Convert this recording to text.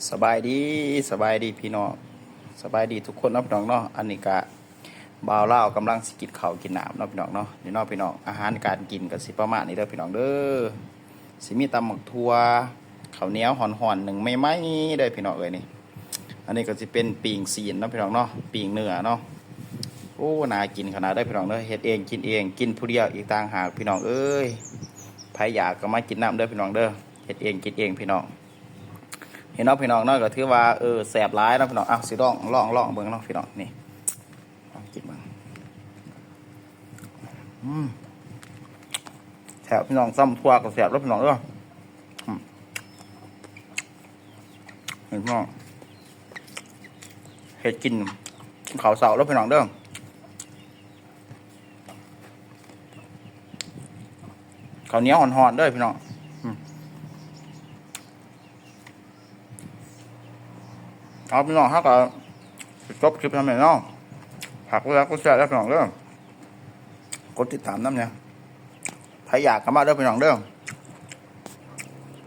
ສະບາຍດີ ສະບາຍດີພີ່ນ້ອງ ສະບາຍດີທຸກຄົນເນາະພີ່ນ້ອງເນາະ. ອັນນີ້ກະບ່າວລາວກຳລັງຊິກິນເຂົ້າກິນນ້ຳເນາະພີ່ນ້ອງເນາະ. ນີ້ເນາະພີ່ນ້ອງ ອາຫານການກິນກະຊິປະມານນີ້ເດີພີ່ນ້ອງເດີ. ຊິມີຕຳໝາກຖົ່ວ ເຂົ້າໜຽວຮ້ອນໆ ໜຶ້ງໃໝ່ໆ ເດີພີ່ນ້ອງເອີຍນີ້. ອັນນີ້ກະຊິເປັນປີ້ງຊີ້ນເນາະພີ່ນ້ອງເນາະ ປີ້ງເນື້ອເນາະ. ໂອ້ ໜ້າກິນຂະໜາດເດີພີ່ນ້ອງເດີ. ເຮັດເອງກິນເອງ ກິນຜູ້ດຽວອີກຕ່າງຫາກພີ່ນ້ອງເອີຍ. ໃຜຢາກກະມາກິນນຳເດີພີ່ນ້ອງເດີ. ເຮັດເອງກິນເອງພີ່ນ້ອງ. ເຫັນເນາະພີ່ນ້ອງເນາະ ກະຖືວ່າ ເອີ ແຊບຫຼາຍເນາະພີ່ນ້ອງ. ເອົາ ຊິລອງ ລອງ ລອງເບິ່ງເນາະພີ່ນ້ອງ. ນີ້ ລອງກິນເບິ່ງ. ອືມ ແຊບພີ່ນ້ອງ. ຕຳຖົ່ວກະແຊບເດີພີ່ນ້ອງເດີ. ອືມ ນີ້ພີ່ນ້ອງ ເຮັດກິນ ກິນເຂົ້າເຊົ້າເດີພີ່ນ້ອງເດີ. ເຂົ້າໜຽວຮ້ອນໆ ເດີພີ່ນ້ອງ. ອືມ ເອົາພີ່ນ້ອງ ເຮົາກະຊິຈົບຄລິບສ່ຳນີ້ເນາະ. ຝາກກົດໄລກົດແຊເດີພີ່ນ້ອງເດີ. ກົດຕິດຕາມນຳແດ່. ໃຜຢາກກະມາເດີພີ່ນ້ອງເດີ.